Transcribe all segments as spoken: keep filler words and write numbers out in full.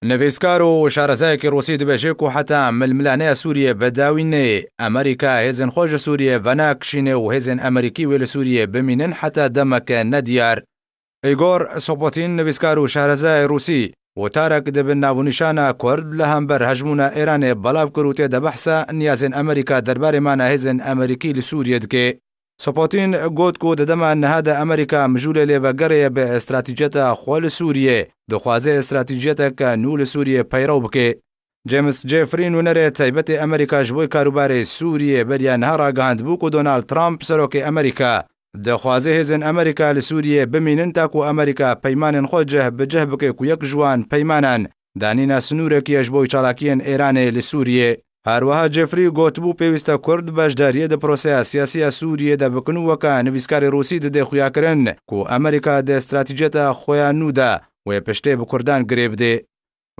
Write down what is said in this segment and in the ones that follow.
Nivîskar û şarezayekî Rûsî dibêje ku heta milmilaneya Sûriyê bi dawî neyê, Amerîka hêzên xwe ji Sûriyê venakişîne û hêzên Amerîkî wê li Sûriyê bimînin heta demeke nediyar. Igor Sopotîn, nivîskar û şarezayê Rûsî, gotarek di bin navnîşana Kurd li hember hejmûna Îranê belav kir û tê de behsa niyazên Amerîka derbarê mana hêzên Amerîkî li Sûriyê dike. Sopotîn got ku di dema niha de Amerîka mijûlê lêvegerê ye bi stratîciyeta xwe li Sûriyê, dixwaze stratîciyeteke nû li Sûriyê peyrew bike. James Jeffrey, nûnerê taybetê Amerîka ji bo karûbarê Sûriyê, beriya niha ragihandibû ku Donald Trump, serokê Amerîka, dixwaze hêzên Amerîka li Sûriyê bimînin, ta ku Amerîka peymanên xwe cih bi cih bike ku yek ji wan peymanan danîna sinûrekî ye ji bo çalakiyên Êranê li Sûriyê. Her wiha Jeffrey gotibû, pêwîst e Kurd beşdariyê di proseya siyasî ya Sûriyê de bikin û weke nivîskarê Rûsî dide xuyakirin ku Amerîka di stratîciyeta xwe ya nû de wê piştê bi Kurdan girê bide.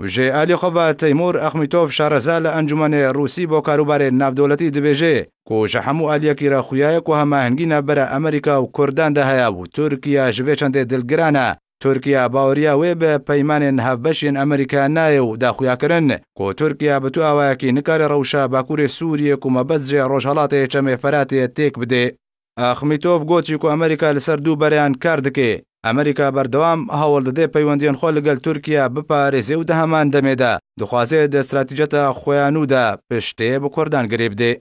Ji alî xwe ve Teymûr Axmîtov, şareza li Encûmenê Rûsî bo karûbarê navdewletî, dibêje ku ji hemû aliyekî re xuya ye ku hemahengî navbera Amerîka û Kurdan de heye û Tirkiye ji vê çendê dilgiran e. Tirkiye baweriya wê bi peymanên hevbeş yên Amerîka nayê û da xuyakirin ku Tirkiye bi tu awayekî nikare rewşa Bakurê Sûriyê ku mebest ji Rojhelatê Çemê Feratê têk bide. Axmîtov got jî ku Amerîka li ser du bereyan kar dike. Amerîka berdewam hewl dide peywendiyên xwe li gel Tirkiye biparêze û di heman demê de dixwaze di stratîciyeta xwe ya nû de piştê bi Kurdan girê bide.